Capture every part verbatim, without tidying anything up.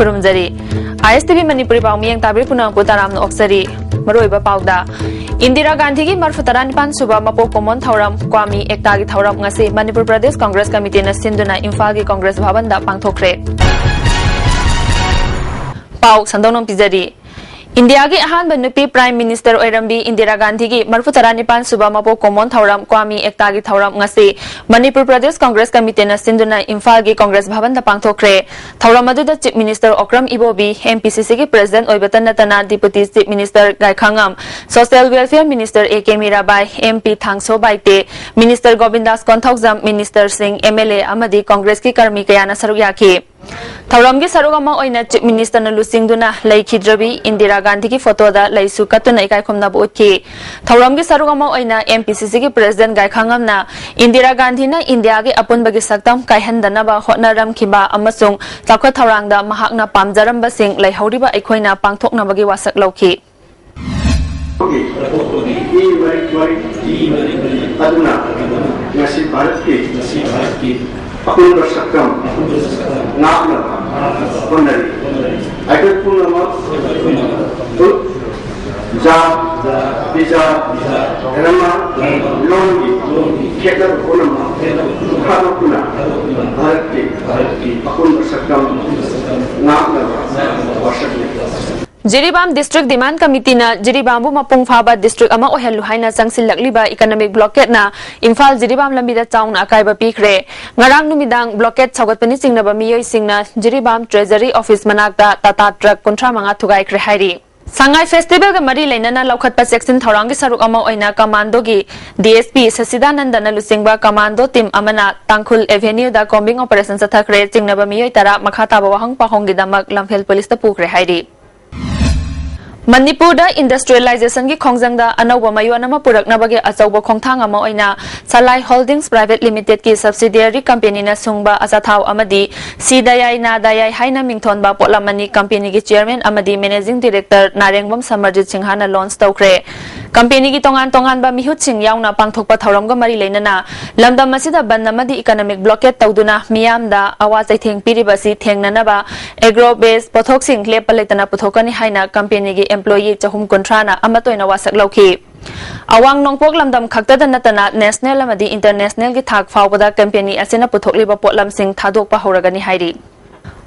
ꯈꯨꯔꯨꯝꯖꯔꯤ꯫ ꯑꯥꯏ ꯑꯦꯁ T V Manipuri ꯄꯥꯎ ꯃꯤꯌꯦꯡ ꯇꯥꯕꯤꯔꯤ ꯄꯨꯝꯅꯃꯛꯄꯨ ꯇꯔꯥꯝꯅ ꯑꯣꯛꯆꯔꯤ꯫ ꯃꯔꯨꯑꯣꯏꯕ ꯄꯥꯎꯗ, ꯏꯟꯗꯤꯔꯥ ꯒꯥꯟꯙꯤꯒꯤ ꯃꯔꯐꯨ ꯇꯔꯥꯅꯤꯄꯥꯟ ꯁꯨꯕ ꯃꯄꯣꯛ ꯀꯨꯝꯑꯣꯟ ꯊꯧꯔꯝ, ꯀ꯭ꯋꯥꯃꯤ ꯑꯦꯛꯇꯥꯒꯤ ꯊꯧꯔꯝ ꯉꯁꯤ ꯃꯅꯤꯄꯨꯔ ꯄ꯭ꯔꯗꯦꯁ ꯀꯪꯒ꯭ꯔꯦꯁ ꯀꯃꯤꯇꯤꯅ ꯁꯤꯟꯗꯨꯅ ꯏꯝꯐꯥꯜꯒꯤ ꯀꯪꯒ꯭ꯔꯦꯁ ꯚꯕꯟꯗ ꯄꯥꯡꯊꯣꯛꯈ꯭ꯔꯦ꯫ ꯄꯥꯎ ꯁꯟꯗꯣꯛꯅ ꯄꯤꯖꯔꯤ꯫ ꯏꯟꯗꯤꯌꯥꯒꯤ ꯑꯍꯥꯟꯕ ꯅꯨꯄꯤ Prime Minister ꯑꯣꯏꯔꯝꯕꯤ ꯏꯟꯗꯤꯔꯥ ꯒꯥꯟꯙꯤꯒꯤ ꯃꯔꯐꯨ ꯇꯔꯥꯅꯤꯄꯥꯟ ꯁꯨꯕ ꯃꯄꯣꯛ ꯀꯨꯝꯑꯣꯟ ꯊꯧꯔꯝ, ꯀ꯭ꯋꯥꯃꯤ ꯑꯦꯛꯇꯥꯒꯤ ꯊꯧꯔꯝ ꯉꯁꯤ ꯃꯅꯤꯄꯨꯔ ꯄ꯭ꯔꯗꯦꯁ ꯀꯪꯒ꯭ꯔꯦꯁ ꯀꯃꯤꯇꯤꯅ ꯁꯤꯟꯗꯨꯅ ꯏꯝꯐꯥꯜꯒꯤ ꯀꯪꯒ꯭ꯔꯦꯁ ꯚꯕꯟꯗ ꯄꯥꯡꯊꯣꯛꯈ꯭ꯔꯦ꯫ ꯊꯧꯔꯝ ꯑꯗꯨꯗ Chief Minister ꯑꯣꯀ꯭ꯔꯝ ꯏꯕꯣꯕꯤ, M P C C ꯒꯤ President ꯑꯣꯏꯕꯇ ꯅꯠꯇꯅ Deputy Chief Minister ꯒꯥꯏꯈꯥꯉꯝ, Social Welfare Minister A K Mirabai, M P ꯊꯥꯡꯁꯣ Baite, Minister ꯒꯣꯕꯤꯟꯗꯥꯁ Konthoujam, Minister ꯁꯤꯡ, M L A ꯑꯃꯗꯤ ꯀꯪꯒ꯭ꯔꯦꯁꯀꯤ ꯀꯔꯃꯤ ꯀꯌꯥꯅ ꯁꯔꯨꯛ ꯌꯥꯈꯤ꯫ ꯊꯧꯔꯝꯒꯤ ꯁꯔꯨꯛ ꯑꯃ ꯑꯣꯏꯅ Chief Minister ꯅ ꯂꯨꯆꯤꯡꯗꯨꯅ ꯂꯩꯈꯤꯗ꯭ꯔꯕꯤ ꯏꯟꯗꯤꯔꯥ ꯒꯥꯟꯙꯤꯒꯤ ꯐꯣꯇꯣꯗ ꯂꯩꯁꯨ ꯀꯠꯇꯨꯅ ꯏꯀꯥꯏ ꯈꯨꯝꯅꯕ ꯎꯠꯈꯤ꯫ ꯊꯧꯔꯝꯒꯤ ꯁꯔꯨꯛ ꯑꯃ ꯑꯣꯏꯅ M P C C ꯒꯤ President ꯒꯥꯏꯈꯥꯉꯝꯅ ꯏꯟꯗꯤꯔꯥ ꯒꯥꯟꯙꯤꯅ ꯏꯟꯗꯤꯌꯥꯒꯤ ꯑꯄꯨꯟꯕꯒꯤ ꯁꯛꯇꯝ ꯀꯥꯏꯍꯟꯗꯅꯕ ꯍꯣꯠꯅꯔꯝꯈꯤꯕ ꯑꯃꯁꯨꯡ ꯆꯥꯎꯈꯠ ꯊꯧꯔꯥꯡꯗ ꯃꯍꯥꯛꯅ ꯄꯥꯝꯖꯔꯝꯕꯁꯤꯡ ꯂꯩꯍꯧꯔꯤꯕ ꯑꯩꯈꯣꯏꯅ ꯄꯥꯡꯊꯣꯛꯅꯕꯒꯤ ꯋꯥꯁꯛ ꯂꯧꯈꯤ꯫ ꯏ ꯃꯔꯤꯛ ꯃꯔꯤꯛ ꯑꯗꯨꯅ ꯉꯁꯤ ꯚꯥꯔꯠꯀꯤ ꯑꯄꯨꯟꯕ ꯁꯛꯇꯝ ꯉꯥꯛꯅꯕ ꯍꯣꯠꯅꯔꯤ꯫ ꯑꯩꯈꯣꯏ ꯄꯨꯝꯅꯃꯛ ꯐꯨꯔꯨꯞ, ꯖꯥꯠ, ꯕꯤꯖꯥꯠ, ꯙꯔꯃ, ꯂꯣꯟꯒꯤ ꯈꯦꯠꯅꯕ ꯄꯨꯝꯅꯃꯛ ꯊꯥꯗꯣꯛꯇꯨꯅ ꯚꯥꯔꯠꯀꯤ ꯑꯄꯨꯟꯕ ꯁꯛꯇꯝ ꯉꯥꯛꯅꯕ ꯋꯥꯁꯛꯅꯤ꯫ ꯖꯤꯔꯤꯕꯥꯝ District Demand Committee ꯅ ꯖꯤꯔꯤꯕꯥꯝꯕꯨ ꯃꯄꯨꯡ ꯐꯥꯕ district ꯑꯃ ꯑꯣꯏꯍꯜꯂꯨ ꯍꯥꯏꯅ ꯆꯪꯁꯤꯜꯂꯛꯂꯤꯕ economic blockade ꯅ ꯏꯝꯐꯥꯜ ꯖꯤꯔꯤꯕꯥꯝ ꯂꯝꯕꯤꯗ ꯆꯥꯎꯅ ꯑꯀꯥꯏꯕ ꯄꯤꯈ꯭ꯔꯦ꯫ ꯉꯔꯥꯡ ꯅꯨꯃꯤꯗꯥꯡ blockade ꯁꯧꯒꯠꯄꯅ ꯆꯤꯡꯅꯕ ꯃꯤꯑꯣꯏꯁꯤꯡꯅ ꯖꯤꯔꯤꯕꯥꯝ Treasury Office ꯃꯅꯥꯛꯇ Tata truck ꯀꯨꯟꯊ꯭ꯔꯥ ꯃꯉꯥ ꯊꯨꯒꯥꯏꯈ꯭ꯔꯦ ꯍꯥꯏꯔꯤ꯫ ꯁꯉꯥꯏ Festival ꯒ ꯃꯔꯤ ꯂꯩꯅꯅ ꯂꯧꯈꯠꯄ ꯆꯦꯛꯁꯤꯟ ꯊꯧꯔꯥꯡꯒꯤ ꯁꯔꯨꯛ ꯑꯃ ꯑꯣꯏꯅ commando ꯒꯤ D S P ꯁꯁꯤꯗꯥꯅꯟꯗꯅ ꯂꯨꯆꯤꯡꯕ commando team ꯑꯃꯅ ꯇꯥꯡꯈꯨꯜ Avenue ꯗ combing operation ꯆꯠꯊꯈ꯭ꯔꯦ꯫ ꯆꯤꯡꯅꯕ ꯃꯤꯑꯣꯏ ꯇꯔꯥ ꯃꯈꯥ ꯇꯥꯕ ꯋꯥꯍꯪ ꯄꯥꯎꯈꯨꯝꯒꯤꯗꯃꯛ ꯂꯝꯐꯦꯜ police ꯇ ꯄꯨꯈ꯭ꯔꯦ ꯍꯥꯏꯔꯤ꯫ ꯃꯅꯤꯄꯨꯔꯗ industrialization ꯒꯤ ꯈꯣꯡꯖꯪꯗ ꯑꯅꯧꯕ ꯃꯌꯣꯟ ꯑꯃ ꯄꯨꯔꯛꯅꯕꯒꯤ ꯑꯆꯧꯕ ꯈꯣꯡꯊꯥꯡ ꯑꯃ ꯑꯣꯏꯅ ꯁꯂꯥꯏ Holdings Private Limited ꯀꯤ subsidiary company ꯅ ꯁꯨꯡꯕ ꯑꯆꯥꯊꯥꯎ ꯑꯃꯗꯤ ꯁꯤ ꯗꯌꯥꯏ ꯅꯥ ꯗꯌꯥꯏ ꯍꯥꯏꯅ ꯃꯤꯡꯊꯣꯟꯕ ꯄꯣꯠꯂꯝ ꯑꯅꯤ company ꯒꯤ chairman ꯑꯃꯗꯤ managing director ꯅꯥꯔꯦꯡꯕꯝ ꯁꯃꯔꯖꯤꯠ ꯁꯤꯡꯍꯅ launch ꯇꯧꯈ꯭ꯔꯦ꯫ ꯀꯝꯄꯦꯅꯤꯒꯤ ꯇꯣꯉꯥꯟ ꯇꯣꯉꯥꯟꯕ ꯃꯤꯍꯨꯠꯁꯤꯡ ꯌꯥꯎꯅ ꯄꯥꯡꯊꯣꯛꯄ ꯊꯧꯔꯝꯒ ꯃꯔꯤ ꯂꯩꯅꯅ ꯂꯝꯗꯝ ꯑꯁꯤꯗ ꯕꯟ ꯑꯃꯗꯤ economic blockade ꯇꯧꯗꯨꯅ ꯃꯤꯌꯥꯝꯗ ꯑꯋꯥ ꯆꯩꯊꯦꯡ ꯄꯤꯔꯤꯕ ꯑꯁꯤ ꯊꯦꯡꯅꯅꯕ agro based ꯄꯣꯠꯊꯣꯛꯁꯤꯡ ꯂꯦꯞꯄ ꯂꯩꯇꯅ ꯄꯨꯊꯣꯛꯀꯅꯤ ꯍꯥꯏꯅ ꯀꯝꯄꯦꯅꯤꯒꯤ employee ꯆꯍꯨꯝ ꯀꯨꯟꯊ꯭ꯔꯥꯅ ꯑꯃꯠꯇ ꯑꯣꯏꯅ ꯋꯥꯁꯛ ꯂꯧꯈꯤ꯫ ꯑꯋꯥꯡ ꯅꯣꯡꯄꯣꯛ ꯂꯝꯗꯝ ꯈꯛꯇꯗ ꯅꯠꯇꯅ national ꯑꯃꯗꯤ internationalꯒꯤ ꯊꯥꯛ ꯐꯥꯎꯕꯗ ꯀꯝꯄꯦꯅꯤ ꯑꯁꯤꯅ ꯄꯨꯊꯣꯛꯂꯤꯕ ꯄꯣꯠꯂꯝꯁꯤꯡ ꯊꯥꯗꯣꯛꯄ ꯍꯧꯔꯒꯅꯤ ꯍꯥꯏꯔꯤ꯫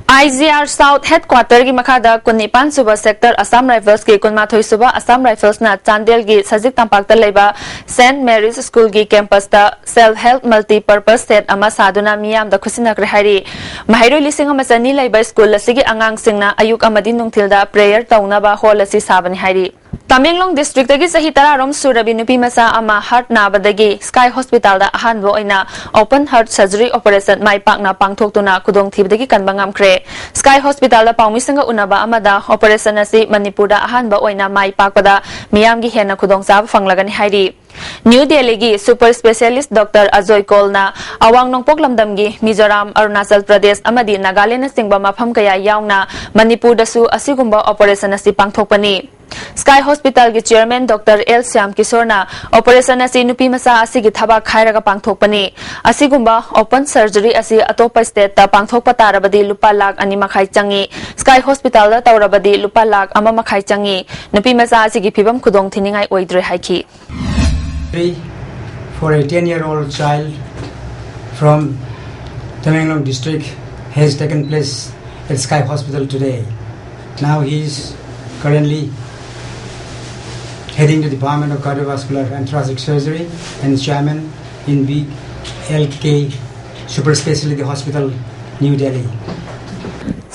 IGR South headquarterꯒꯤ ꯃꯈꯥꯗ ꯀꯨꯟꯅꯤꯄꯥꯟ ꯁꯨꯕ sector Assam Riflesꯀꯤ ꯀꯨꯟꯃꯥꯊꯣꯏ ꯁꯨꯕ Assam Riflesꯅ ꯆꯥꯟꯗꯦꯜꯒꯤ ꯁꯖꯤꯛ ꯇꯝꯄꯥꯛꯇ ꯂꯩꯕ Saint Mary's Schoolꯒꯤ campusꯇ self help multi purpose shed ꯑꯃ ꯁꯥꯗꯨꯅ ꯃꯤꯌꯥꯝꯗ ꯈꯨꯠꯁꯤꯟꯅꯈ꯭ꯔꯦ ꯍꯥꯏꯔꯤ꯫ ꯃꯍꯩꯔꯣꯏ ꯂꯤꯁꯤꯡ ꯑꯃ ꯆꯅꯤ ꯂꯩꯕ school ꯑꯁꯤꯒꯤ ꯑꯉꯥꯡꯁꯤꯡꯅ ꯑꯌꯨꯛ ꯑꯃꯗꯤ ꯅꯨꯡꯊꯤꯜꯗ prayer ꯇꯧꯅꯕ hall ꯑꯁꯤ ꯁꯥꯕꯅꯤ ꯍꯥꯏꯔꯤ꯫ ꯇꯃꯦꯡꯂꯣꯡ districtꯇꯒꯤ ꯆꯍꯤ ꯇꯔꯥꯔꯣꯝ ꯁꯨꯔꯕꯤ ꯅꯨꯄꯤ ꯃꯆꯥ ꯑꯃ heart ꯅꯥꯕꯗꯒꯤ Sky Hospitalꯗ ꯑꯍꯥꯟꯕ ꯑꯣꯏꯅ open heart surgery operation ꯃꯥꯏ ꯄꯥꯛꯅ ꯄꯥꯡꯊꯣꯛꯇꯨꯅ ꯈꯨꯗꯣꯡꯊꯤꯕꯗꯒꯤ ꯀꯟꯕ ꯉꯝꯈ꯭ꯔꯦ꯫ Sky Hospitalꯗ ꯄꯥꯎꯃꯤꯁꯤꯡꯒ ꯎꯅꯕ ꯑꯃꯗ operation ꯑꯁꯤ ꯃꯅꯤꯄꯨꯔꯗ ꯑꯍꯥꯟꯕ ꯑꯣꯏꯅ ꯃꯥꯏ ꯄꯥꯛꯄꯗ ꯃꯤꯌꯥꯝꯒꯤ ꯍꯦꯟꯅ ꯈꯨꯗꯣꯡꯆꯥꯕ ꯐꯪꯂꯒꯅꯤ ꯍꯥꯏꯔꯤ꯫ ꯅ꯭ꯌꯨ ꯗꯦꯜꯂꯤꯒꯤ super specialist doctor ꯑꯖꯣꯏ ꯀꯣꯜꯅ ꯑꯋꯥꯡ ꯅꯣꯡꯄꯣꯛ ꯂꯝꯗꯝꯒꯤ ꯃꯤꯖꯣꯔꯥꯝ, ꯑꯔꯨꯅꯥꯆꯜ ꯄ꯭ꯔꯗꯦꯁ ꯑꯃꯗꯤ ꯅꯥꯒꯥꯂꯦꯟꯅꯆꯤꯡꯕ ꯃꯐꯝ ꯀꯌꯥ ꯌꯥꯎꯅ ꯃꯅꯤꯄꯨꯔꯗꯁꯨ ꯑꯁꯤꯒꯨꯝꯕ operation ꯑꯁꯤ ꯄꯥꯡꯊꯣꯛꯄꯅꯤ꯫ Sky Hospitalꯒꯤ chairman doctor L Shyam ꯀꯤꯁꯣꯔꯅ operation ꯑꯁꯤ ꯅꯨꯄꯤ ꯃꯆꯥ ꯑꯁꯤꯒꯤ ꯊꯕꯛ ꯍꯥꯏꯔꯒ ꯄꯥꯡꯊꯣꯛꯄꯅꯤ꯫ ꯑꯁꯤꯒꯨꯝꯕ open surgery ꯑꯁꯤ ꯑꯇꯣꯞꯄ stateꯇ ꯄꯥꯡꯊꯣꯛꯄ ꯇꯥꯔꯕꯗꯤ ꯂꯨꯄꯥ ꯂꯥꯈ ꯑꯅꯤ ꯃꯈꯥꯏ ꯆꯪꯏ꯫ Sky Hospitalꯗ ꯇꯧꯔꯕꯗꯤ ꯂꯨꯄꯥ ꯂꯥꯈ ꯑꯃ ꯃꯈꯥꯏ ꯆꯪꯏ꯫ ꯅꯨꯄꯤ ꯃꯆꯥ ꯑꯁꯤꯒꯤ ꯐꯤꯕꯝ ꯈꯨꯗꯣꯡ ꯊꯤꯅꯤꯡꯉꯥꯏ ꯑꯣꯏꯗ꯭ꯔꯦ ꯍꯥꯏꯈꯤ꯫ For a ten year old child from Tamenglong district has taken place at Sky Hospital today. Now he is currently heading the Department of Cardiovascular and Thoracic Surgery and chairman in B L K Super Specialty Hospital, New Delhi.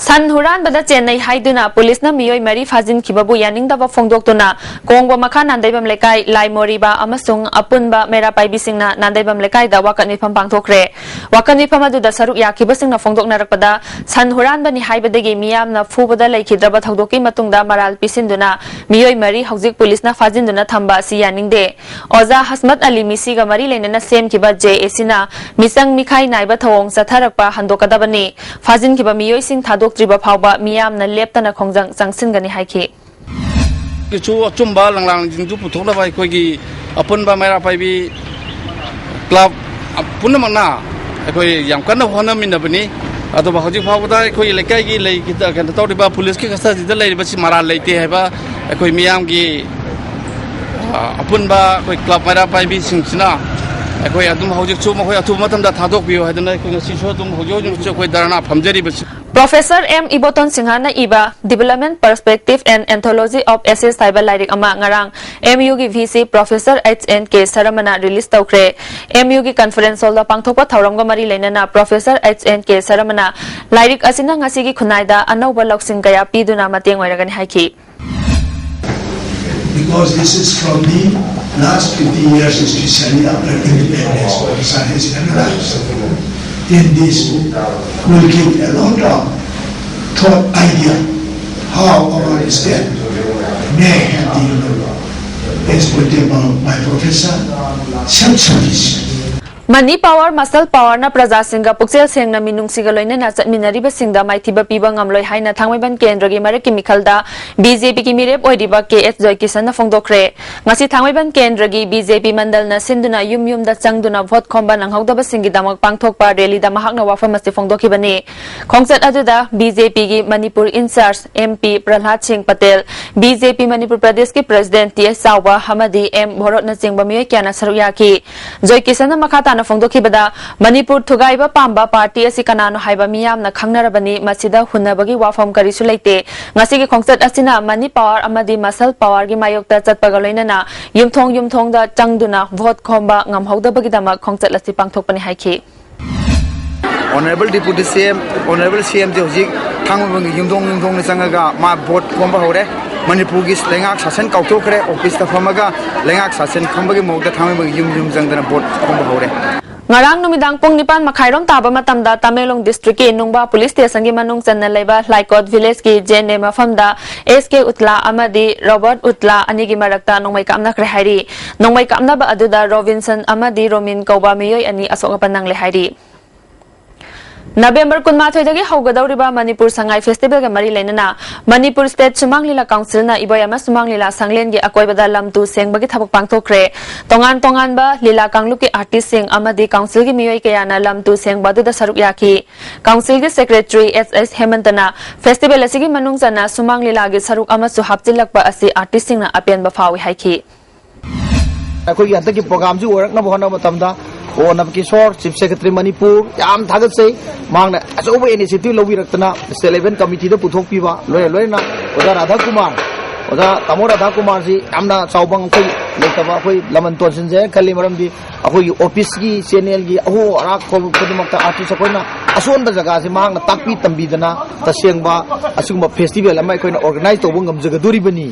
ꯁꯟ ꯍꯨꯔꯥꯟꯕꯗ ꯆꯦꯟꯅꯩ ꯍꯥꯏꯗꯨꯅ ꯄꯨꯂꯤꯁꯅ ꯃꯤꯑꯣꯏ ꯃꯔꯤ ꯐꯥꯖꯤꯟꯈꯤꯕꯕꯨ ꯌꯥꯅꯤꯡꯗꯕ ꯐꯣꯡꯗꯣꯛꯇꯨꯅ ꯀꯣꯡꯕ ꯃꯈꯥ ꯅꯥꯟꯗꯩꯕꯝ ꯂꯩꯀꯥꯏ, ꯂꯥꯏꯃꯣꯔꯤꯕ ꯑꯃꯁꯨꯡ ꯑꯄꯨꯟꯕ ꯃꯩꯔꯥ ꯄꯥꯏꯕꯤꯁꯤꯡꯅ ꯅꯥꯟꯗꯩꯕꯝ ꯂꯩꯀꯥꯏꯗ ꯋꯥꯀꯠ ꯃꯤꯐꯝ ꯄꯥꯡꯊꯣꯛꯈ꯭ꯔꯦ꯫ ꯋꯥꯀꯠ ꯃꯤꯐꯝ ꯑꯗꯨꯗ ꯁꯔꯨꯛ ꯌꯥꯈꯤꯕꯁꯤꯡꯅ ꯐꯣꯡꯗꯣꯛꯅꯔꯛꯄꯗ, ꯁꯟ ꯍꯨꯔꯥꯟꯕꯅꯤ ꯍꯥꯏꯕꯗꯒꯤ ꯃꯤꯌꯥꯝꯅ ꯐꯨꯕꯗ ꯂꯩꯈꯤꯗ꯭ꯔꯕ ꯊꯧꯗꯣꯛꯀꯤ ꯃꯇꯨꯡꯗ ꯃꯔꯥꯜ ꯄꯤꯁꯤꯟꯗꯨꯅ ꯃꯤꯑꯣꯏ ꯃꯔꯤ ꯍꯧꯖꯤꯛ ꯄꯨꯂꯤꯁꯅ ꯐꯥꯖꯤꯟꯗꯨꯅ ꯊꯝꯕ ꯑꯁꯤ ꯌꯥꯅꯤꯡꯗꯦ꯫ ꯑꯣꯖꯥ ꯍꯁꯃꯠ ꯑꯂꯤ ꯃꯤꯁꯤꯒ ꯃꯔꯤ ꯂꯩꯅꯅ ꯁꯦꯝꯈꯤꯕ JACꯅ ꯃꯤꯆꯪ ꯃꯤꯈꯥꯏ ꯅꯥꯏꯕ ꯊꯧꯑꯣꯡ ꯆꯠꯊꯔꯛꯄ ꯍꯟꯗꯣꯛꯀꯗꯕꯅꯤ꯫ ꯐꯥꯖꯤꯟꯈꯤꯕ ꯃꯤꯑꯣꯏꯁꯤꯡ ꯊꯥꯗꯣꯛꯇ꯭ꯔꯤꯕ ꯐꯥꯎꯕ ꯃꯤꯌꯥꯝꯅ ꯂꯦꯞꯇꯅ ꯈꯣꯡꯖꯪ ꯆꯪꯁꯤꯟꯒꯅꯤ ꯍꯥꯏꯈꯤ꯫ ꯁꯨ ꯑꯆꯨꯝꯕ ꯂꯪꯂꯥꯡꯁꯤꯡꯗꯨ ꯄꯨꯊꯣꯛꯅꯕ ꯑꯩꯈꯣꯏꯒꯤ ꯑꯄꯨꯟꯕ ꯃꯩꯔꯥ ꯄꯥꯏꯕꯤ ꯀ꯭ꯂꯕ ꯄꯨꯝꯅꯃꯛꯅ ꯑꯩꯈꯣꯏ ꯌꯥꯝ ꯀꯟꯅ ꯍꯣꯠꯅꯃꯤꯟꯅꯕꯅꯤ꯫ ꯑꯗꯨꯕꯨ ꯍꯧꯖꯤꯛ ꯐꯥꯎꯕꯗ ꯑꯩꯈꯣꯏꯒꯤ ꯂꯩꯀꯥꯏꯒꯤ ꯂꯩ ꯀꯩꯅꯣ ꯇꯧꯔꯤꯕ ꯄꯨꯂꯤꯁꯀꯤ ꯀꯁꯇꯗꯤꯗ ꯂꯩꯔꯤꯕꯁꯤ ꯃꯔꯥꯜ ꯂꯩꯇꯦ ꯍꯥꯏꯕ ꯑꯩꯈꯣꯏ ꯃꯤꯌꯥꯝꯒꯤ ꯑ, ꯑꯄꯨꯟꯕ ꯑꯩꯈꯣꯏ ꯀ꯭ꯂꯕ ꯃꯩꯔꯥ ꯄꯥꯏꯕꯤꯁꯤꯡꯁꯤꯅ ꯑꯩꯈꯣꯏ ꯑꯗꯨꯝ ꯍꯧꯖꯤꯛꯁꯨ ꯃꯈꯣꯏ ꯑꯊꯨꯕ ꯃꯇꯝꯗ ꯊꯥꯗꯣꯛꯄꯤꯌꯨ ꯍꯥꯏꯗꯅ ꯑꯩꯈꯣꯏ ꯉꯁꯤꯁꯨ ꯑꯗꯨꯝ ꯍꯧꯖꯤꯛ ꯍꯧꯖꯤꯛꯁꯨ ꯑꯩꯈꯣꯏ ꯙꯔꯅꯥ ꯐꯝꯖꯔꯤꯕꯁꯤ꯫ Professor M Ibotton Singha ꯅ ꯏꯕ Development Perspective and Anthology of Essays ꯍꯥꯏꯕ ꯂꯥꯏꯔꯤꯛ ꯑꯃ ꯉꯔꯥꯡ M U ꯒꯤ V C Professor H N K Saramana release ꯇꯧꯈ꯭ꯔꯦ꯫ M U ꯒꯤ conference hall ꯗ ꯄꯥꯡꯊꯣꯛꯄ ꯊꯧꯔꯝꯒ ꯃꯔꯤ ꯂꯩꯅꯅ Professor H N K Saramana ꯂꯥꯏꯔꯤꯛ ꯑꯁꯤꯅ ꯉꯁꯤꯒꯤ ꯈꯨꯟꯅꯥꯏꯗ ꯑꯅꯧꯕ ꯂꯧꯁꯤꯡ ꯀꯌꯥ ꯄꯤꯗꯨꯅ ꯃꯇꯦꯡ ꯑꯣꯏꯔꯒꯅꯤ ꯍꯥꯏꯈꯤ꯫ Because this is from the last fifty years, especially after independence, Pakistan has analyzed. Then this will give a lot of thought idea how our state may have the, you know, as pointed out by Professor, self-sufficient. Money Power, Muscle Power ꯅ ꯄ꯭ꯔꯖꯥꯁꯤꯡꯒ ꯄꯨꯛꯆꯦꯜ ꯁꯦꯡꯅ ꯃꯤꯅꯨꯡꯁꯤꯒ ꯂꯣꯏꯅꯅ ꯆꯠꯃꯤꯟꯅꯔꯤꯕꯁꯤꯡꯗ ꯃꯥꯏꯊꯤꯕ ꯄꯤꯕ ꯉꯝꯂꯣꯏ ꯍꯥꯏꯅ ꯊꯥꯡꯃꯩꯕꯟ ꯀꯦꯟꯗ꯭ꯔꯒꯤ ꯃꯔꯛꯀꯤ ꯃꯤꯈꯜꯗ B J P ꯒꯤ ꯃꯤꯔꯦꯞ ꯑꯣꯏꯔꯤꯕ K H ꯖꯣꯏꯀꯤꯁꯟꯅ ꯐꯣꯡꯗꯣꯛꯈ꯭ꯔꯦ꯫ ꯉꯁꯤ ꯊꯥꯡꯃꯩꯕꯟ ꯀꯦꯟꯗ꯭ꯔꯒꯤ B J P ꯃꯟꯗꯜꯅ ꯁꯤꯟꯗꯨꯅ ꯌꯨꯝ ꯌꯨꯝꯗ ꯆꯪꯗꯨꯅ ꯚꯣꯠ ꯈꯣꯝꯕ ꯅꯪꯍꯧꯗꯕꯁꯤꯡꯒꯤꯗꯃꯛ ꯄꯥꯡꯊꯣꯛꯄ ꯔꯦꯂꯤꯗ ꯃꯍꯥꯛꯅ ꯋꯥꯐꯝ ꯑꯁꯤ ꯐꯣꯡꯗꯣꯛꯈꯤꯕꯅꯤ꯫ ꯈꯣꯡꯆꯠ ꯑꯗꯨꯗ B J P ꯒꯤ ꯃꯅꯤꯄꯨꯔ incharge M P ꯄ꯭ꯔꯍ꯭ꯂꯥꯗ ꯁꯤꯡ Patel, B J P Manipur ꯄ꯭ꯔꯗꯦꯁꯀꯤ president T S ꯆꯥꯎꯕ ꯑꯃꯗꯤ M ꯚꯣꯔꯣꯠꯅꯆꯤꯡꯕ ꯃꯤꯑꯣꯏ ꯀꯌꯥꯅ ꯁꯔꯨꯛ ꯌꯥꯈꯤ꯫ ꯖꯣꯏ ꯀꯤꯁꯟꯅ ꯃꯈꯥ ꯇꯥꯅ ꯐꯣꯡꯗꯣꯛꯈꯤꯕꯗ, ꯃꯅꯤꯄꯨꯔ ꯊꯨꯒꯥꯏꯕ ꯄꯥꯝꯕ party ꯑꯁꯤ ꯀꯅꯥꯅꯣ ꯍꯥꯏꯕ ꯃꯤꯌꯥꯝꯅ ꯈꯪꯅꯔꯕꯅꯤ, ꯃꯁꯤꯗ ꯍꯨꯟꯅꯕꯒꯤ ꯋꯥꯐꯝ ꯀꯔꯤꯁꯨ ꯂꯩꯇꯦ꯫ ꯉꯁꯤꯒꯤ ꯈꯣꯡꯆꯠ ꯑꯁꯤꯅ Money Power ꯑꯃꯗꯤ Muscle Power ꯒꯤ ꯃꯥꯌꯣꯛꯇ ꯆꯠꯄꯒ ꯂꯣꯏꯅꯅ ꯌꯨꯝꯊꯣꯡ ꯌꯨꯝꯊꯣꯡꯗ ꯆꯪꯗꯨꯅ ꯚꯣꯠ ꯈꯣꯝꯕ ꯉꯝꯍꯧꯗꯕꯒꯤꯗꯃꯛ ꯈꯣꯡꯆꯠ ꯑꯁꯤ ꯄꯥꯡꯊꯣꯛꯄꯅꯤ ꯍꯥꯏꯈꯤ꯫ Honourable Deputy C M, Honourable C M ꯁꯦ ꯍꯧꯖꯤꯛ ꯊꯥꯡꯃꯩꯕꯟꯒꯤ ꯌꯨꯝꯊꯣꯡ ꯌꯨꯝꯊꯣꯡꯗ ꯆꯪꯉꯒ ꯃꯥ ꯚꯣꯠ ꯈꯣꯝꯕ ꯍꯧꯔꯦ꯫ ꯃꯅꯤꯄꯨꯔꯒꯤ ꯂꯩꯉꯥꯛ ꯁꯥꯁꯟ ꯀꯥꯎꯊꯣꯛꯈ꯭ꯔꯦ, office ꯇ ꯐꯝꯃꯒ ꯂꯩꯉꯥꯛ ꯁꯥꯁꯟ ꯈꯪꯕꯒꯤ ꯃꯑꯣꯡꯗ ꯊꯥꯡꯃꯩꯕꯟꯒꯤ ꯌꯨꯝ ꯌꯨꯝ ꯆꯪꯗꯅ ꯚꯣꯠ ꯈꯣꯝꯕ ꯍꯧꯔꯦ꯫ ꯉꯔꯥꯡ ꯅꯨꯃꯤꯗꯥꯡ ꯄꯨꯡ ꯅꯤꯄꯥꯟ ꯃꯈꯥꯏꯔꯣꯝ ꯇꯥꯕ ꯃꯇꯝꯗ ꯇꯃꯦꯡꯂꯣꯡ district ꯀꯤ ꯅꯨꯡꯕꯥ police station ꯒꯤ ꯃꯅꯨꯡ ꯆꯟꯅ ꯂꯩꯕ ꯂꯥꯏꯀꯣꯠ village ꯀꯤ ꯖꯦꯟꯅꯦ ꯃꯐꯝꯗ S K ꯎꯠꯂꯥ ꯑꯃꯗꯤ ꯔꯣꯕꯔꯠ ꯎꯠꯂꯥ ꯑꯅꯤꯒꯤ ꯃꯔꯛꯇ ꯅꯣꯡꯃꯩ ꯀꯥꯞꯅꯈ꯭ꯔꯦ ꯍꯥꯏꯔꯤ꯫ ꯅꯣꯡꯃꯩ ꯀꯥꯞꯅꯕ ꯑꯗꯨꯗ ꯔꯣꯕꯤꯟꯁꯟ ꯑꯃꯗꯤ ꯔꯣꯃꯤꯟ ꯀꯧꯕ ꯃꯤꯑꯣꯏ ꯑꯅꯤ ꯑꯁꯣꯛ ꯑꯄꯟ ꯅꯪꯂꯦ ꯍꯥꯏꯔꯤ꯫ ꯅꯕꯦꯝꯕꯔ ꯀꯨꯟꯃꯥꯊꯣꯏꯗꯒꯤ ꯍꯧꯒꯗꯧꯔꯤꯕ ꯃꯅꯤꯄꯨꯔ ꯁꯉꯥꯏ ꯐꯦꯁꯇꯤꯚꯦꯜꯒ ꯃꯔꯤ ꯂꯩꯅꯅ ꯃꯅꯤꯄꯨꯔ ꯁ꯭ꯇꯦꯠ ꯁꯨꯃꯥꯡ ꯂꯤꯂꯥ ꯀꯥꯎꯟꯁꯤꯜꯅ ꯏꯕꯣꯌꯥꯏꯃ ꯁꯨꯃꯥꯡ ꯂꯤꯂꯥ ꯁꯪꯂꯦꯟꯒꯤ ꯑꯀꯣꯏꯕꯗ ꯂꯝ ꯇꯨ ꯁꯦꯡꯕꯒꯤ ꯊꯕꯛ ꯄꯥꯡꯊꯣꯛꯈ꯭ꯔꯦ꯫ ꯇꯣꯉꯥꯟ ꯇꯣꯉꯥꯟꯕ ꯂꯤꯂꯥ ꯀꯥꯡꯂꯨꯞꯀꯤ ꯑꯥꯔꯇꯤꯁꯁꯤꯡ ꯑꯃꯗꯤ ꯀꯥꯎꯟꯁꯤꯜꯒꯤ ꯃꯤꯑꯣꯏ ꯀꯌꯥꯅ ꯂꯝ ꯇꯨ ꯁꯦꯡꯕ ꯑꯗꯨꯗ ꯁꯔꯨꯛ ꯌꯥꯈꯤ꯫ ꯀꯥꯎꯟꯁꯤꯜꯒꯤ ꯁꯦꯀ꯭ꯔꯦꯇꯔꯤ ꯑꯦꯁ ꯑꯦꯁ ꯍꯦꯃꯟꯇꯅ ꯐꯦꯁꯇꯤꯚꯦꯜ ꯑꯁꯤꯒꯤ ꯃꯅꯨꯡ ꯆꯟꯅ ꯁꯨꯃꯥꯡ ꯂꯤꯂꯥꯒꯤ ꯁꯔꯨꯛ ꯑꯃꯁꯨ ꯍꯥꯞꯆꯤꯜꯂꯛꯄ ꯑꯁꯤ ꯑꯥꯔꯇꯤꯁꯁꯤꯡꯅ ꯑꯄꯦꯟꯕ ꯐꯥꯎꯏ ꯍꯥꯏꯈꯤ꯫ ꯑꯩꯈꯣꯏꯒꯤ ꯍꯟꯗꯛꯀꯤ ꯄ꯭ꯔꯣꯒꯥꯝꯁꯤ ꯑꯣꯏꯔꯛꯅꯕ ꯍꯣꯠꯅꯕ ꯃꯇꯝꯗ ꯑꯣ ꯅꯕꯀꯤꯁꯣꯔ, ꯆꯤꯐ ꯁꯦꯀ꯭ꯔꯦꯇꯔꯤ ꯃꯅꯤꯄꯨꯔ, ꯌꯥꯝ ꯊꯥꯒꯠꯆꯩ꯫ ꯃꯍꯥꯛꯅ ꯑꯆꯧꯕ ꯏꯅꯤꯁꯤꯌꯦꯇꯤꯚ ꯂꯧꯕꯤꯔꯛꯇꯅ ꯁ꯭ꯇꯦꯠ ꯂꯦꯚꯦꯜ ꯀꯃꯤꯇꯤꯗ ꯄꯨꯊꯣꯛꯄꯤꯕ, ꯂꯣꯏꯅ ꯂꯣꯏꯅꯅ ꯑꯣꯖꯥ ꯔꯥꯙꯥꯀꯨꯃꯥꯔ, ꯑꯣꯖꯥ ꯇꯥꯃꯣ ꯔꯥꯙꯥꯀꯨꯃꯥꯔꯁꯤ ꯌꯥꯝꯅ ꯆꯥꯎꯕ ꯑꯩꯈꯣꯏ ꯂꯩꯇꯕ, ꯑꯩꯈꯣꯏ ꯂꯃꯟ ꯇꯣꯟꯁꯤꯟꯖꯩ ꯈꯜꯂꯤ꯫ ꯃꯔꯝꯗꯤ ꯑꯩꯈꯣꯏꯒꯤ ꯑꯣꯐꯤꯁꯀꯤ ꯆꯦꯅꯦꯜꯒꯤ ꯑꯍꯣ ꯑꯔꯥꯛ ꯈꯨꯗꯤꯡꯃꯛꯇ ꯑꯥꯔꯇꯤꯁ ꯑꯩꯈꯣꯏꯅ ꯑꯁꯣꯟꯕ ꯖꯒꯥꯁꯤ ꯃꯍꯥꯛꯅ ꯇꯥꯛꯄꯤ ꯇꯝꯕꯤꯗꯅ ꯇꯁꯦꯡꯕ ꯑꯁꯤꯒꯨꯝꯕ ꯐꯦꯁꯇꯤꯚꯦꯜ ꯑꯃ ꯑꯩꯈꯣꯏꯅ ꯑꯣꯔꯒꯅꯥꯏꯖ ꯇꯧꯕ ꯉꯝꯖꯒꯗꯣꯔꯤꯕꯅꯤ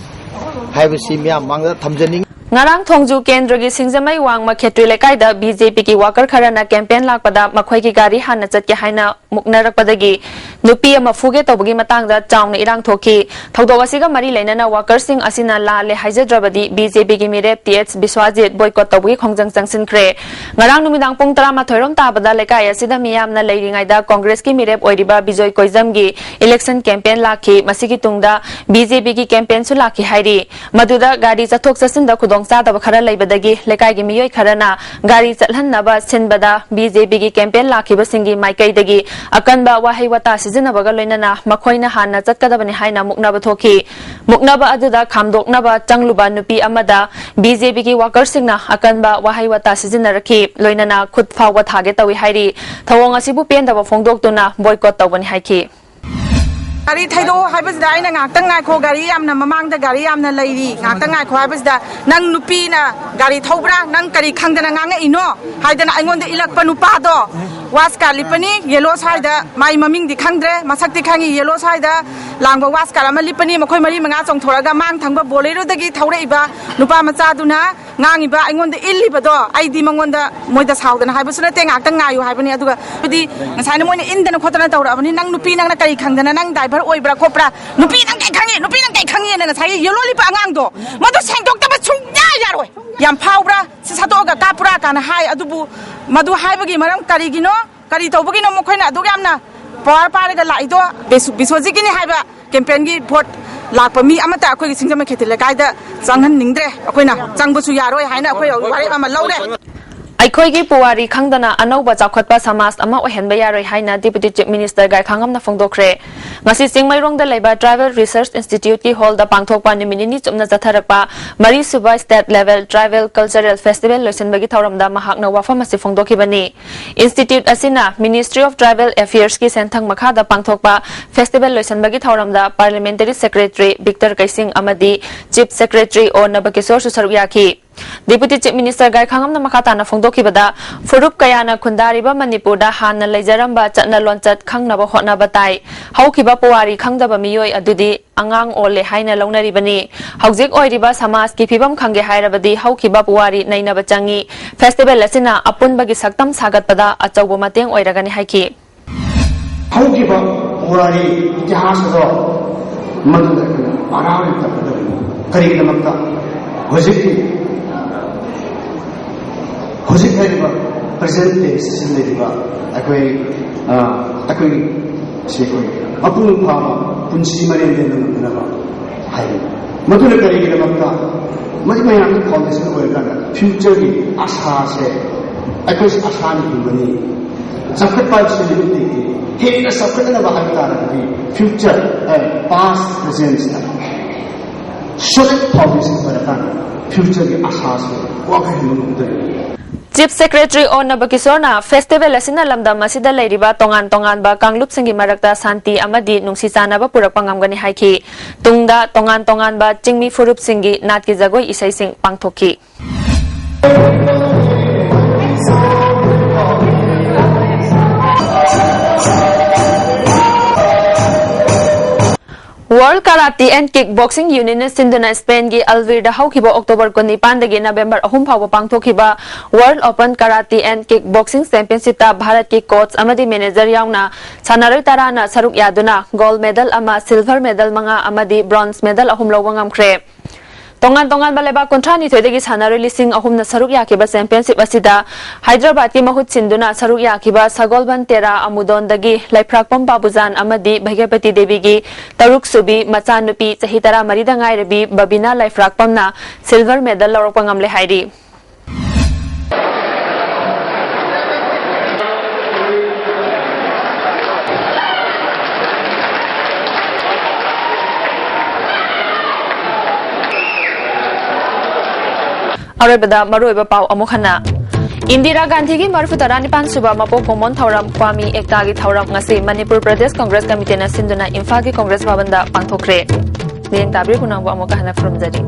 ꯍꯥꯏꯕꯁꯤ ꯃꯤꯌꯥꯝ ꯃꯥꯡꯗ ꯊꯝꯖꯅꯤꯡꯏ꯫ ꯉꯔꯥꯡ ꯊꯣꯡꯖꯨ ꯀꯦꯟꯗ꯭ꯔꯒꯤ ꯁꯤꯡꯖꯃꯩ ꯋꯥꯡꯃ ꯈꯦꯇ꯭ꯔꯤ ꯂꯩꯀꯥꯏꯗ ꯕꯤ ꯖꯦ ꯄꯤꯒꯤ ꯋꯥꯀꯔ ꯈꯔꯅ ꯀꯦꯝꯄꯦꯟ ꯂꯥꯛꯄꯗ ꯃꯈꯣꯏꯒꯤ ꯒꯥꯔꯤ ꯍꯥꯟꯅ ꯆꯠꯀꯦ ꯍꯥꯏꯅ ꯃꯨꯛꯅꯔꯛꯄꯗꯒꯤ ꯅꯨꯄꯤ ꯑꯃ ꯐꯨꯒꯦ ꯇꯧꯕꯒꯤ ꯃꯇꯥꯡꯗ ꯆꯥꯎꯅ ꯏꯔꯥꯡ ꯊꯣꯛꯈꯤ꯫ ꯊꯧꯗꯣꯛ ꯑꯁꯤꯒ ꯃꯔꯤ ꯂꯩꯅꯅ ꯋꯥꯀꯔꯁꯤꯡ ꯑꯁꯤꯅ ꯂꯥꯜꯂꯦ ꯍꯥꯏꯖꯗ꯭ꯔꯕꯗꯤ ꯕꯤ ꯖꯦ ꯄꯤꯒꯤ ꯃꯤꯔꯦꯞ ꯇꯤ ꯑꯦꯆ ꯕꯤꯁ꯭ꯋꯥꯖꯤꯠ ꯕꯣꯏꯀꯣꯠ ꯇꯧꯕꯒꯤ ꯈꯣꯡꯖꯪ ꯆꯪꯁꯤꯟꯈ꯭ꯔꯦ꯫ ꯉꯔꯥꯡ ꯅꯨꯃꯤꯗꯥꯡ ꯄꯨꯡ ꯇꯔꯥꯃꯥꯊꯣꯏ ꯔꯣꯝ ꯇꯥꯕꯗ ꯂꯩꯀꯥꯏ ꯑꯁꯤꯗ ꯃꯤꯌꯥꯝꯅ ꯂꯩꯔꯤꯉꯩꯗ ꯀꯣꯡꯒ꯭ꯔꯦꯁꯀꯤ ꯃꯤꯔꯦꯞ ꯑꯣꯏꯔꯤꯕ ꯕꯤꯖꯣꯏ ꯀꯣꯏꯖꯝꯒꯤ ꯏꯂꯦꯛꯁꯟ ꯀꯦꯝꯄꯦꯟ ꯂꯥꯛꯈꯤ꯫ ꯃꯁꯤꯒꯤ ꯇꯨꯡꯗ ꯕꯤ ꯖꯦ ꯄꯤꯒꯤ ꯀꯦꯝꯄꯦꯟꯁꯨ ꯂꯥꯛꯈꯤ ꯍꯥꯏꯔꯤ꯫ ꯃꯗꯨꯗ ꯒꯥꯔꯤ ꯆꯠꯊꯣꯛ ꯆꯠꯁꯤꯟꯗ ꯈꯨꯗꯣꯡꯆꯥꯗꯕ ꯈꯔ ꯂꯩꯕꯗꯒꯤ ꯂꯩꯀꯥꯏꯒꯤ ꯃꯤꯑꯣꯏ ꯈꯔꯅ ꯒꯥꯔꯤ ꯆꯠꯍꯟꯅꯕ ꯁꯤꯟꯕꯗ ꯕꯤ ꯖꯦ ꯄꯤꯒꯤ ꯀꯦꯝꯄꯦꯟ ꯂꯥꯛꯈꯤꯕꯁꯤꯡꯒꯤ ꯃꯥꯏꯀꯩꯗꯒꯤ ꯑꯀꯟꯕ ꯋꯥꯍꯩ ꯋꯥꯇꯥ ꯁꯤꯖꯤꯟꯅꯕꯒ ꯂꯣꯏꯅꯅ ꯃꯈꯣꯏꯅ ꯍꯥꯟꯅ ꯆꯠꯀꯗꯕꯅꯤ ꯍꯥꯏꯅ ꯃꯨꯛꯅꯕ ꯊꯣꯛꯈꯤ꯫ ꯃꯨꯛꯅꯕ ꯑꯗꯨꯗ ꯈꯥꯝꯗꯣꯛꯅꯕ ꯆꯪꯂꯨꯕ ꯅꯨꯄꯤ ꯑꯃꯗ ꯕꯤ ꯖꯦ ꯄꯤꯒꯤ ꯋꯥꯀꯔꯁꯤꯡꯅ ꯑꯀꯟꯕ ꯋꯥꯍꯩ ꯋꯥꯇꯥ ꯁꯤꯖꯤꯟꯅꯔꯛꯈꯤ, ꯂꯣꯏꯅꯅ ꯈꯨꯠ ꯐꯥꯎꯕ ꯊꯥꯒꯦ ꯇꯧꯏ ꯍꯥꯏꯔꯤ꯫ ꯊꯧꯑꯣꯡ ꯑꯁꯤꯕꯨ ꯄꯦꯟꯗꯕ ꯐꯣꯡꯗꯣꯛꯇꯨꯅ ꯕꯣꯏꯀꯣꯠ ꯇꯧꯒꯅꯤ ꯍꯥꯏꯈꯤ꯫ ꯒꯥꯔꯤ ꯊꯩꯗꯣꯛꯑꯣ ꯍꯥꯏꯕꯁꯤꯗ ꯑꯩꯅ ꯉꯥꯏꯍꯥꯛꯇꯪ ꯉꯥꯏꯈꯣ, ꯒꯥꯔꯤ ꯌꯥꯝꯅ ꯃꯃꯥꯡꯗ ꯒꯥꯔꯤ ꯌꯥꯝꯅ ꯂꯩꯔꯤ, ꯉꯥꯏꯍꯥꯛꯇꯪ ꯉꯥꯏꯈꯣ ꯍꯥꯏꯕꯁꯤꯗ, "ꯅꯪ ꯅꯨꯄꯤꯅ ꯒꯥꯔꯤ ꯊꯧꯕ꯭ꯔꯥ? ꯅꯪ ꯀꯔꯤ ꯈꯪꯗꯅ ꯉꯥꯡꯉꯛꯏꯅꯣ?" ꯍꯥꯏꯗꯅ ꯑꯩꯉꯣꯟꯗ ꯏꯜꯂꯛꯄ ꯅꯨꯄꯥꯗꯣ, ꯋꯥꯁꯀꯥ ꯂꯤꯠꯄꯅꯤ, ꯌꯦꯂꯣ ꯁ꯭ꯋꯥꯏꯗ, ꯃꯥꯏ ꯃꯃꯤꯡꯗꯤ ꯈꯪꯗ꯭ꯔꯦ, ꯃꯁꯛꯇꯤ ꯈꯪꯉꯤ, ꯌꯦꯂꯣ ꯁ꯭ꯋꯥꯏꯗ ꯂꯥꯡꯕ ꯋꯥꯁꯀꯥ ꯑꯃ ꯂꯤꯠꯄꯅꯤ꯫ ꯃꯈꯣꯏ ꯃꯔꯤ ꯃꯉꯥ ꯆꯣꯡꯊꯣꯔꯛꯑꯒ ꯃꯥꯡ ꯊꯪꯕ ꯕꯣꯂꯦꯔꯣꯗꯒꯤ ꯊꯧꯔꯛꯏꯕ ꯅꯨꯄꯥ ꯃꯆꯥꯗꯨꯅ ꯉꯥꯡꯉꯤꯕ, ꯑꯩꯉꯣꯟꯗ ꯏꯜꯂꯤꯕꯗꯣ, ꯑꯩꯗꯤ ꯃꯉꯣꯟꯗ, ꯃꯣꯏꯗ ꯁꯥꯎꯗꯅ ꯍꯥꯏꯕꯁꯨ ꯅꯠꯇꯦ, ꯉꯥꯏꯍꯥꯛꯇꯪ ꯉꯥꯏꯌꯨ ꯍꯥꯏꯕꯅꯤ꯫ ꯑꯗꯨꯒ ꯍꯥꯏꯗꯤ ꯉꯁꯥꯏꯅ ꯃꯣꯏꯅ ꯏꯟꯗꯅ ꯈꯣꯠꯇꯅ ꯇꯧꯔꯛꯑꯕꯅꯤ, "ꯅꯪ ꯅꯨꯄꯤ, ꯅꯪꯅ ꯀꯔꯤ ꯈꯪꯗꯅ ꯅꯪ ꯗ꯭ꯔꯥꯏꯚꯔ ꯑꯣꯏꯕ꯭ꯔꯥ ꯈꯣꯠꯄ꯭ꯔꯥ? ꯅꯨꯄꯤ ꯅꯪ ꯀꯩ ꯈꯪꯉꯤ? ꯅꯨꯄꯤ ꯅꯪ ꯀꯩ ꯈꯪꯉꯤꯅ?" ꯉꯁꯥꯏꯒꯤ ꯌꯦꯂꯣ ꯂꯤꯠꯄ ꯑꯉꯥꯡꯗꯣ, ꯃꯗꯨ ꯁꯦꯡꯗꯣꯛꯇꯕ ꯁꯨꯡꯌꯥ ꯌꯥꯔꯣꯏ꯫ "ꯌꯥꯝ ꯐꯥꯎꯕ꯭ꯔꯥ? ꯁꯤ ꯁꯠꯇꯣꯛꯑꯒ ꯀꯥꯞꯄꯨꯔꯥ?" ꯀꯥꯏꯅ ꯍꯥꯏ꯫ ꯑꯗꯨꯕꯨ ꯃꯗꯨ ꯍꯥꯏꯕꯒꯤ ꯃꯔꯝ ꯀꯔꯤꯒꯤꯅꯣ? ꯀꯔꯤ ꯇꯧꯕꯒꯤꯅꯣ ꯃꯈꯣꯏꯅ ꯑꯗꯨꯛ ꯌꯥꯝꯅ ꯄꯋꯥꯔ ꯄꯥꯏꯔꯒ ꯂꯥꯛꯏꯗꯣ? ꯕꯤꯁꯨ-, ꯕꯤꯁꯣꯖꯤꯠꯀꯤꯅꯤ ꯍꯥꯏꯕ ꯀꯦꯝꯄꯦꯟꯒꯤ ꯚꯣꯠ ꯂꯥꯛꯄ ꯃꯤ ꯑꯃꯠꯇ ꯑꯩꯈꯣꯏꯒꯤ ꯁꯤꯡꯖꯃꯩ ꯈꯦꯇ꯭ꯔꯤ ꯂꯩꯀꯥꯏꯗ ꯆꯪꯍꯟꯅꯤꯡꯗ꯭ꯔꯦ꯫ ꯑꯩꯈꯣꯏꯅ ꯆꯪꯕꯁꯨ ꯌꯥꯔꯣꯏ ꯍꯥꯏꯅ ꯑꯩꯈꯣꯏ ꯋꯥꯔꯦꯞ ꯑꯃ ꯂꯧꯔꯦ꯫ ꯑꯩꯈꯣꯏꯒꯤ ꯄꯨꯋꯥꯔꯤ ꯈꯪꯗꯅ ꯑꯅꯧꯕ ꯆꯥꯎꯈꯠꯄ ꯁꯃꯥꯖ ꯑꯃ ꯑꯣꯏꯍꯟꯕ ꯌꯥꯔꯣꯏ ꯍꯥꯏꯅ Deputy Chief Minister ꯒꯥꯏꯈꯥꯉꯝꯅ ꯐꯣꯡꯗꯣꯛꯈ꯭ꯔꯦ꯫ ꯉꯁꯤ ꯆꯤꯡꯃꯩꯔꯣꯡꯗ ꯂꯩꯕ Tribal Research Institute ꯀꯤ ꯍꯣꯜꯗ ꯄꯥꯡꯊꯣꯛꯄ ꯅꯨꯃꯤꯠ ꯅꯤꯅꯤ ꯆꯨꯞꯅ ꯆꯠꯊꯔꯛꯄ ꯃꯔꯤꯁꯨꯕ State Level Tribal Cultural Festival ꯂꯣꯏꯁꯤꯟꯕꯒꯤ ꯊꯧꯔꯝꯗ ꯃꯍꯥꯛꯅ ꯋꯥꯐꯝ ꯑꯁꯤ ꯐꯣꯡꯗꯣꯛꯈꯤꯕꯅꯤ꯫ Institute ꯑꯁꯤꯅ Ministry of Tribal Affairs ꯀꯤ ꯁꯦꯟꯊꯪ ꯃꯈꯥꯗ ꯄꯥꯡꯊꯣꯛꯄ festival ꯂꯣꯏꯁꯤꯟꯕꯒꯤ ꯊꯧꯔꯝꯗ Parliamentary Secretary ꯕꯤꯛꯇꯔ ꯀꯩꯁꯤꯡ ꯑꯃꯗꯤ Chief Secretary ꯑꯣ ꯅꯕꯀꯤꯁꯣꯔꯁꯨ ꯁꯔꯨꯛ ꯌꯥꯈꯤ꯫ Deputy Chief Minister ꯒꯥꯏꯈꯥꯉꯝꯅ ꯃꯈꯥ ꯇꯥꯅ ꯐꯣꯡꯗꯣꯛꯈꯤꯕꯗ, ꯐꯨꯔꯨꯞ ꯀꯌꯥꯅ ꯈꯨꯟꯗꯥꯔꯤꯕ ꯃꯅꯤꯄꯨꯔꯗ ꯍꯥꯟꯅ ꯂꯩꯖꯔꯝꯕ ꯆꯠꯅ ꯂꯣꯟꯆꯠ ꯈꯪꯅꯕ ꯍꯣꯠꯅꯕ ꯇꯥꯏ꯫ ꯍꯧꯈꯤꯕ ꯄꯨꯋꯥꯔꯤ ꯈꯪꯗꯕ ꯃꯤꯑꯣꯏ ꯑꯗꯨꯗꯤ ꯑꯉꯥꯡ ꯑꯣꯜꯂꯦ ꯍꯥꯏꯅ ꯂꯧꯅꯔꯤꯕꯅꯤ꯫ ꯍꯧꯖꯤꯛ ꯑꯣꯏꯔꯤꯕ ꯁꯃꯥꯖꯀꯤ ꯐꯤꯕꯝ ꯈꯪꯒꯦ ꯍꯥꯏꯔꯕꯗꯤ ꯍꯧꯈꯤꯕ ꯄꯨꯋꯥꯔꯤ ꯅꯩꯅꯕ ꯆꯪꯏ꯫ Festival ꯑꯁꯤꯅ ꯑꯄꯨꯟꯕꯒꯤ ꯁꯛꯇꯝ ꯁꯥꯒꯠꯄꯗ ꯑꯆꯧꯕ ꯃꯇꯦꯡ ꯑꯣꯏꯔꯒꯅꯤ ꯍꯥꯏꯈꯤ꯫ ꯍꯧꯈꯤꯕ ꯄꯨꯋꯥꯔꯤ ꯏꯇꯤꯍꯥꯁ ꯑꯗꯣ ꯃꯗꯨꯗ ꯑꯩꯈꯣꯏꯅ ꯃꯔꯥ ꯑꯣꯏꯅ ꯇꯝꯒꯗꯕꯅꯤ꯫ ꯀꯔꯤꯒꯤꯗꯃꯛꯇ ꯍꯧꯖꯤꯛꯀꯤ, ꯍꯧꯖꯤꯛ ꯍꯥꯏꯔꯤꯕ present day ꯁꯤꯗ ꯂꯩꯔꯤꯕ ꯑꯩꯈꯣꯏ, ꯑ, ꯑꯩꯈꯣꯏ ꯁꯤ ꯑꯩꯈꯣꯏ ꯃꯄꯨꯡ ꯐꯥꯕ ꯄꯨꯟꯁꯤ ꯃꯔꯦꯟ ꯂꯦꯟꯕ ꯉꯝꯅꯅꯕ ꯍꯥꯏꯕꯅꯤ꯫ ꯃꯗꯨꯅ ꯀꯔꯤꯒꯤꯗꯃꯛꯇ? ꯃꯁꯤ ꯃꯌꯥꯝꯒꯤ foundation ꯑꯣꯏꯔꯀꯥꯟꯗ future ꯒꯤ ꯑꯁꯥꯁꯦ, ꯑꯩꯈꯣꯏꯁꯦ ꯑꯁꯥꯅ ꯍꯤꯡꯕꯅꯤ꯫ ꯆꯥꯎꯈꯠꯄ ꯍꯥꯏꯕꯁꯤ ꯂꯤꯃꯤꯠ ꯂꯩꯇꯦ꯫ ꯍꯦꯟꯅ ꯆꯥꯎꯈꯠꯅꯕ ꯍꯥꯏꯕ ꯇꯥꯔꯒꯗꯤ future, ꯑ, past, present ꯁꯤꯗ solid foundation ꯑꯣꯏꯔꯀꯥꯟꯗ future ꯒꯤ ꯑꯁꯥꯁꯦ ꯋꯥꯡꯈꯠꯍꯟꯕ ꯉꯝꯒꯗꯣꯔꯤꯕꯅꯤ꯫ Chief Secretary ꯑꯣ ꯅꯕꯀꯤꯁꯣꯔꯅ festival ꯑꯁꯤꯅ ꯂꯝꯗꯝ ꯑꯁꯤꯗ ꯂꯩꯔꯤꯕ ꯇꯣꯉꯥꯟ ꯇꯣꯉꯥꯟꯕ ꯀꯥꯡꯂꯨꯞꯁꯤꯡꯒꯤ ꯃꯔꯛꯇ ꯁꯥꯟꯇꯤ ꯑꯃꯗꯤ ꯅꯨꯡꯁꯤ ꯆꯥꯟꯅꯕ ꯄꯨꯔꯛꯄ ꯉꯝꯒꯅꯤ ꯍꯥꯏꯈꯤ꯫ ꯇꯨꯡꯗ ꯇꯣꯉꯥꯟ ꯇꯣꯉꯥꯟꯕ ꯆꯤꯡꯃꯤ ꯐꯨꯔꯨꯞꯁꯤꯡꯒꯤ ꯅꯥꯠꯀꯤ ꯖꯒꯣꯏ ꯏꯁꯩꯁꯤꯡ ꯄꯥꯡꯊꯣꯛꯈꯤ꯫ World Karate and Kickboxing Unionꯅ ꯁꯤꯟꯗꯨꯅ ꯁ꯭ꯄꯦꯟꯒꯤ ꯑꯜꯕꯤꯔꯗ ꯍꯧꯈꯤꯕ ꯑꯣꯛꯇꯣꯕꯔ ꯀꯨꯟꯅꯤꯄꯥꯟꯗꯒꯤ ꯅꯕꯦꯝꯕꯔ ꯑꯍꯨꯝ ꯐꯥꯎꯕ ꯄꯥꯡꯊꯣꯛꯈꯤꯕ World Open Karate and Kickboxing Championshipꯇ ꯚꯥꯔꯠꯀꯤ coach ꯑꯃꯗꯤ manager ꯌꯥꯎꯅ ꯁꯥꯟꯅꯔꯣꯏ ꯇꯔꯥꯅ ꯁꯔꯨꯛ ꯌꯥꯗꯨꯅ gold medal ꯑꯃ, silver medal ꯃꯉꯥ ꯑꯃꯗꯤ bronze medal ꯑꯍꯨꯝ ꯂꯧꯕ ꯉꯝꯈ꯭ꯔꯦ꯫ ꯇꯣꯉꯥꯟ ꯇꯣꯉꯥꯟꯕ ꯂꯩꯕꯥꯛ ꯀꯨꯟꯊ꯭ꯔꯥ ꯅꯤꯊꯣꯏꯗꯒꯤ ꯁꯥꯟꯅꯔꯣꯏ ꯂꯤꯁꯤꯡ ꯑꯍꯨꯝꯅ ꯁꯔꯨꯛ ꯌꯥꯈꯤꯕ ꯆꯦꯝꯄꯤꯌꯟꯁꯤꯞ ꯑꯁꯤꯗ ꯍꯥꯏꯗ꯭ꯔꯕꯥꯗꯀꯤ ꯃꯍꯨꯠ ꯁꯤꯟꯗꯨꯅ ꯁꯔꯨꯛ ꯌꯥꯈꯤꯕ ꯁꯒꯣꯜꯕꯟ ꯇꯦꯔꯥ ꯑꯃꯨꯗꯣꯟꯗꯒꯤ ꯂꯩꯐ꯭ꯔꯥꯛꯄꯝ ꯕꯥꯕꯨꯖꯥꯟ ꯑꯃꯗꯤ ꯚꯩꯒ꯭ꯌꯄꯇꯤ ꯗꯦꯕꯤꯒꯤ ꯇꯔꯨꯛ ꯁꯨꯕꯤ ꯃꯆꯥꯅꯨꯄꯤ ꯆꯍꯤ ꯇꯔꯥꯃꯔꯤꯗ ꯉꯥꯏꯔꯕꯤ ꯕꯕꯤꯅꯥ ꯂꯩꯐ꯭ꯔꯥꯛꯄꯝꯅ ꯁꯤꯜꯚꯔ ꯃꯦꯗꯜ ꯂꯧꯔꯛꯄ ꯉꯝꯂꯦ ꯍꯥꯏꯔꯤ꯫ ꯑꯔꯣꯏꯕꯗ ꯃꯔꯨꯑꯣꯏꯕ ꯄꯥꯎ ꯑꯃꯨꯛ ꯍꯟꯅ꯫ ꯏꯟꯗꯤꯔꯥ ꯒꯥꯟꯙꯤꯒꯤ ꯃꯔꯤꯐꯨ ꯇꯔꯥꯅꯤꯄꯥꯟ ꯁꯨꯕ ꯃꯄꯣꯛ ꯀꯨꯝꯑꯣꯟ ꯊꯧꯔꯝ, ꯀ꯭ꯋꯥꯃꯤ ꯑꯦꯛꯇꯥꯒꯤ ꯊꯧꯔꯝ ꯉꯁꯤ ꯃꯅꯤꯄꯨꯔ ꯄ꯭ꯔꯗꯦꯁ ꯀꯪꯒ꯭ꯔꯦꯁ ꯀꯃꯤꯇꯤꯅ ꯁꯤꯟꯗꯨꯅ ꯏꯝꯐꯥꯜꯒꯤ ꯀꯪꯒ꯭ꯔꯦꯁ ꯚꯕꯟꯗ ꯄꯥꯡꯊꯣꯛꯈ꯭ꯔꯦ꯫ ꯃꯤꯠꯌꯦꯡ ꯇꯥꯕꯤꯔꯤꯕ ꯈꯨꯅꯥꯡꯕꯨ ꯑꯃꯨꯛꯀ ꯍꯟꯅ ꯈꯨꯔꯨꯝꯖꯔꯤ꯫